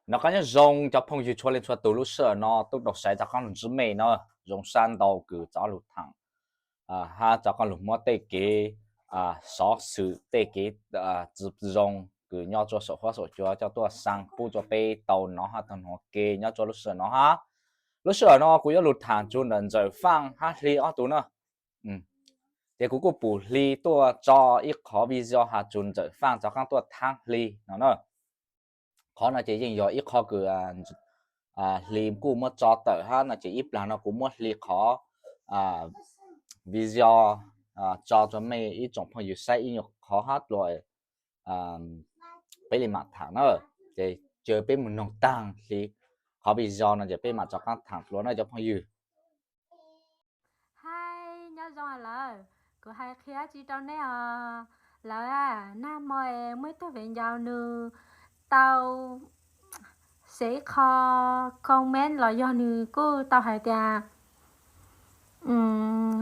Nov qab nyob zoo cov phooj ywg txhua leej txhua tus, lub sij hawm no tuaj rau saib rov qab lug ntsib mej no, zoo sab ntau kws rov lug thaam hab rov qab lug muab tej kev xov xwm, tej kev tsi zoo kws nyob rua saum huab saum cua coj tuaj xaa pub rua peb tau nov hab tau nov ke nyob rua lub sij hawm no hab. Lub sij hawm no kuv yuav lug thaam txug ntawm Ntxawm Faaj hab Hli ob tug na. Ces kuv kuj pum Hli tuaj tso ib qhov video has txug Ntxawm Faaj rov qaab tuaj thaab Hli no na. Qhov no ces yeej yog ib qhov kws Hli kuj muab tso tawm hab no ces ib plag no kuv muab Hli qhov video tso rua mej ib tsoom phooj ywg saib ib nyuag qhov hab dlua peb li mam thaam na. Ces ca peb moog noog taag Hli qhov video no ces peb mam rov qaab thaam dlua na cov phooj ywg. Hais nyob zoo lawm, kuv hais qhia tsi rau nej os. Lawm, nag hmo es muaj ib tug viv ncaus nws tau sev ib qho comment los yog nws kuj tau hais tias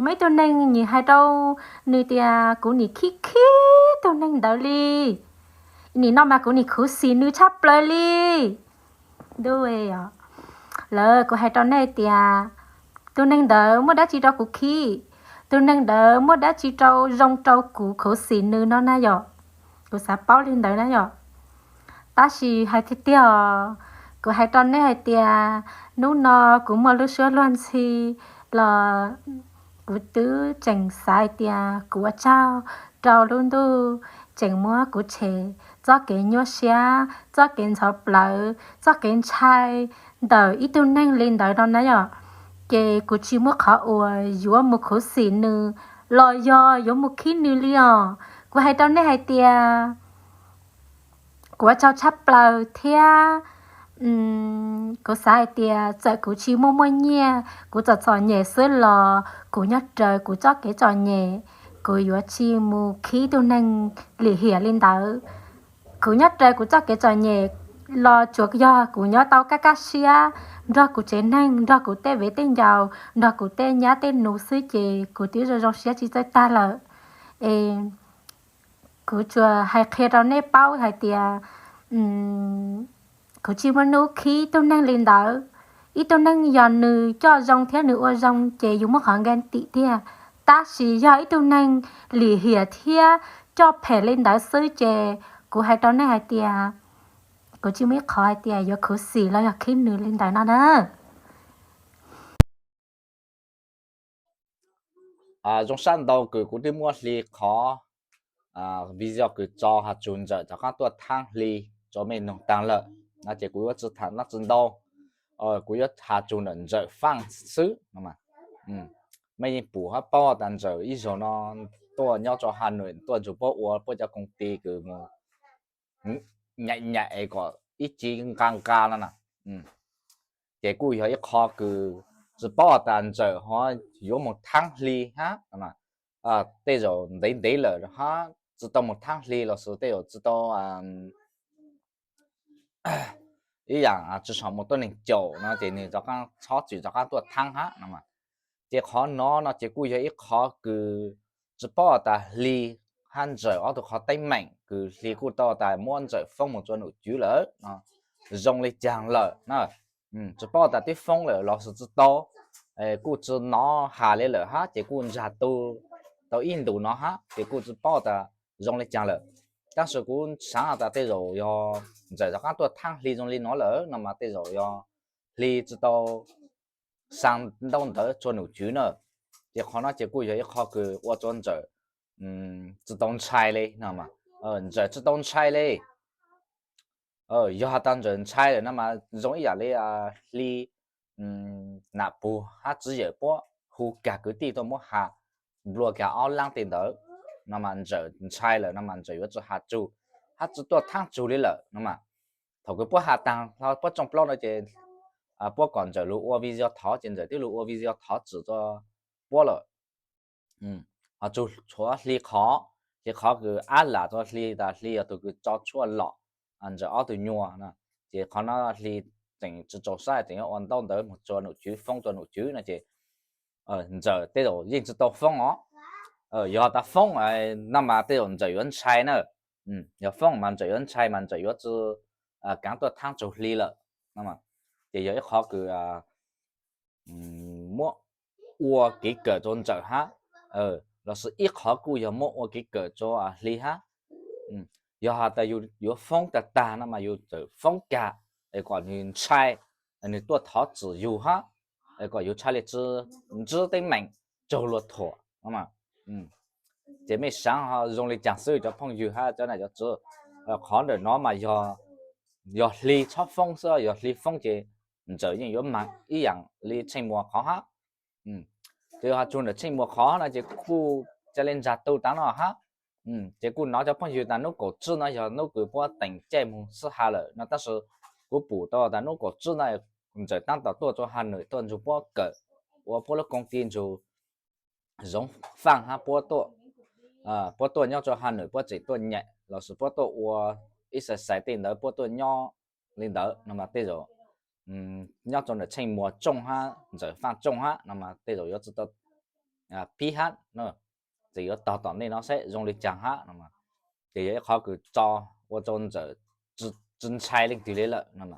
muaj ib tug neeg nim hais rau nws tias kuv nim khib khib tug neeg ntawd li, nim no mas kuv nim khuv xim nws tshaj plaws li. Ntuj, lawm kuv hais rau nej tias tus neeg ntawd muaj dab tsi rau kuv khib, tus neeg ntawd muaj dab tsi rau zoo rau kuv khuv xim nws no na yom. Kuv xav paub li ntawd na yom. Tab sis hais tiag tiag os, kuv hais rau nej hais tias hnub no kuv muaj lub suab luag ntxhi los kuv twb tseem xav hais tias kuv ua tsaug rau lub ntuj tseem muab kuv tshem txoj kev nyuaj siab, txoj kev ntxhov plawv, txoj kev ntshai ntawm ib tug neeg li ntawd no na yom. Ces kuv tsis muaj qhov uas yuav mus khuv xim nws los yog yuav mus khib nws li os. Kuv hais rau nej hais tias kuv ua tsaug tshaj plaws thiab kuv xav hais tias txawm kuv tsis muaj muaj nyiaj, kuv txom txom nyem xwb los kuv nyob raws kuv txoj kev txom nyem, kuv yuav tsis mus khib tug neeg lim hiam li ntawd. Kuv nyob raws kuv txoj kev txom nyem los tsuas yog kuv nyob tau kaj kaj siab nrog kuv tsev neeg, nrog kuv tej viv tej ncaus, nrog kuv tej nyab tej nus xwb ces kuv twb zoo zoo siab tsis txawj tag lawm. Es kuv tsuas hais qhia rau nej paub hais tias kuv tsis muaj nub khib tug neeg li ntawd. Ib tug neeg yog nws coj zoo thiab nws ua zoo ces yus muaj qhov nka tim tiag, tab sis yog ib tug neeg lim hiam thiab coj phem li ntawd xwb ces kuv hais rau nej hais tias kuv tsis muaj ib qhov hais tias yuav khuv xim los yog khib nws li ntawd no na. Zoo sab ntau kws kuv twb muab Hli qhov video kws tso has txug Ntxawm rov qaab tuaj thaab Hli rua mej noog taag lawm no ces kuv yuav tsi tham dlaab tsi ntau. Kuv yuav has txug ntawm Ntxawm Faaj xwb no. Mej yeej pum hab paub tas Ntxawm ib zaug no tuaj nyob rua Ha Nuam tuaj nrug puab ua puab cov koom ti kws mus nyaim nyaim kom ib ci nqa nqa no na. Ces kuj yog ib qho kws tsi paub has tas Ntxawm ho yuav moog thaab Hli hab. Tej zaum ntev ntev lawm hab tsi tau moog thaab Hli los sis tej zaum tsi tau ib yaam tsi sau moog tuab neeg caum no ces nwg rov qaab txhob txwm rov qaab tuaj thaab hab no. Ces qhov no no ces kuj yog ib qho kws tsi paub has tas Hli hab Ntxawm ob tug qhov teeb meem kws Hli kuj tau tas muab Ntxawm foob moog rua nom tswv lawm, zoo li caag lawm na. Tsi paub tas twb foob lawm los sis tsi tau, kuj tsi nov has li lawm hab ces kuj ntsag tu tau ib ntus no hab ces kuj tsi paub tas zoo li caag lawm. Tab sis kuv xaav tas tej zaum yog Ntxawm rov qaab tuaj thaab Hli zoo li no lawm no mas tej zaum yog Hli tsi tau xaa ntaub ntawv rua nom tswv na. Ces qhov no ces kuj yog ib qho kws ua rua Ntxawm tsi tau ntshai li no. Ntxawm tsi tau ntshai li. Yog has tas Ntxawm ntshai lawm no mas zoo ib yaam li Hli nam pug hab tswv yawm puab hu kag kwv tij tuaj muab has nplua kag ob laab tej ntawd no mas Ntxawm ntshai lawm no mas Ntxawm yuav tsi has tsug hab tsi tuaj thaab tsug li lawm no mas. Thaum kws puab has taag hlo puab tsoo plaub no ces puab kom Ntxawm lug ua video thov ces Ntxawm twb lug ua video thov tsim rua puab lawm. Ho tsuas tshuav Hli qhov, Hli qhov kws ab lam rua Hli tas Hli yog tug kws tso tshuaj lom Ntxawm ob tug nyuas no. Ces qhov no Hli tseem tsi txaus sab tseem yuav ua ntaub ntawv moog rua nom tswv foob rua nom tswv no ces Ntxawm tej zaum yeej tsi tau foob os. Yog tas foob no mas tej zaum Ntxawm yuav ntshai na. Yog foob mas Ntxawm yuav ntshai mas Ntxawm yuav tsi kaav tuaj thaab tsaug hli lawm. Ces yog ib qhov kws muab ua kev kawm rua Ntxawm hab, lossis ib qhov kuj yog muab ua kev kawm rua Hli hab. Yog has tas yus yuav foob tag tag no mas yus txawm foob kag, es kom nwg ntshai, nwg tuaj thov txim yus hab, es kom yus txhaj le tsi ntsib teeb meem raug luag thuam. Ces mej saav ho zoo le caag xwb cov phooj ywg hab cov nam cov txiv. Qhov ntawm no mas yog Hli txhob foob xwb, yog Hli foob ces Ntxawm yeej yuav maag ib yaam li Tsheej Muas qhov hab. Ces yog has txug ntawm Tsheej Muas qhov no ces kuj ca le ntsag tu taag no hab. Ces kuj nov cov phooj ywg tas nub kaum tsib no yog nub kws puab teem caij moog sib ha lawm no, tab sis kuv pum tau tas nub kaum tsib no Ntxawm taab tom tuaj rua Ha Nawm tuaj nrug puab kawm, ua puab lub koob ti nrug Zoov Faaj hab puab tuaj nyob rua Ha Nawm, puab tseem tuaj nyam lossis puab tuaj ua ib xais xais tej ntawd, puab tuaj nyob li ntawd no mas tej zaum nyob rua ntawm Tsheej Muas tsooj hab Ntxawm Faaj tsooj hab no mas tej zaum yuav tsi tau pib hab, tseem yuav tog tom ntej no saib zoo li caag hab no. Ces yog ib qhov kws tso ua rua Ntxawm tsi ntshai leej twg li lawm no.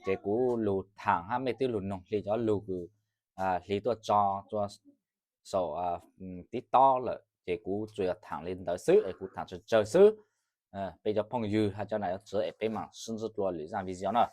Ces kuv lug thaam hab mej twb lug noog Hli cov lug kws Hli tuaj tso rua saum tiv tob lawm ces kuv tsuas yog thaam li ntawd xwb es kuv thaam tsawg tsawg xwb. Peb cov phooj ywg hab cov nam cov txiv es peb maam sib ntsib dlua lwm zaaj video no.